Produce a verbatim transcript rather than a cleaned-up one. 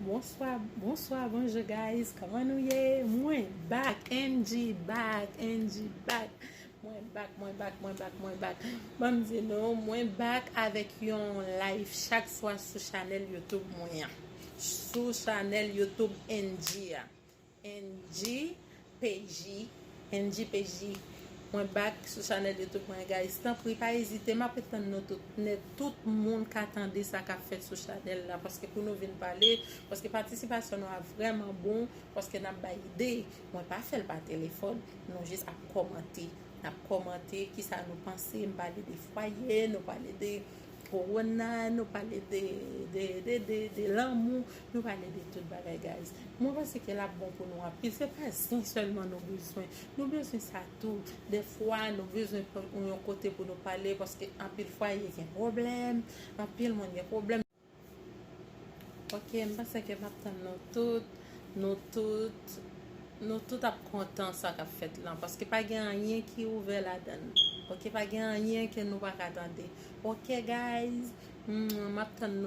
Bonswa, bonswa, bonjou guys, kòman nou ye? Mwen back, N G back, N G back. Mwen back, mwen back, mwen back, mwen back. Ban m di nou, mwen back avèk yon live chak swa sou chanèl YouTube mwen an. Sou chanèl YouTube N G a. N G P J, N G P J. Mwen back sou chanèl YouTube mwen, guys. Tanpri, pa ezite, m ap tann nou tout nèt. Tout moun ka tande sa k ap fèt sou chanèl la. Paske pou nou vin pale, paske patisipasyon nou a vrèman bon, paske n ap bay ide. Mwen pa fè l pa telefòn, nou jis ap kòmante. N ap kòmante kisa nou panse, m pale de fwaye, nou pale de kowona, nou pale de, de, de, de, de lanmou, nou pale de tout bagay, guys. Mwen panse ke l ap bon pou nou anpil. Se pa zen sèlman nou bezwen. Nou bezwen sa tou. Defwa, nou bezwen yon kote pou nou pale, paske anpil fwaye gen pwoblèm, anpil moun gen pwoblèm. Ok, m panse ke m ap tann nou tout, nou tout, nou tout ap kontan sa k ap fèt lan, paske pa gen anyen ki ouvè ladan l. Ok, pa gen anyen ke nou pa ka tande. Ok, guys, mm, m ap tann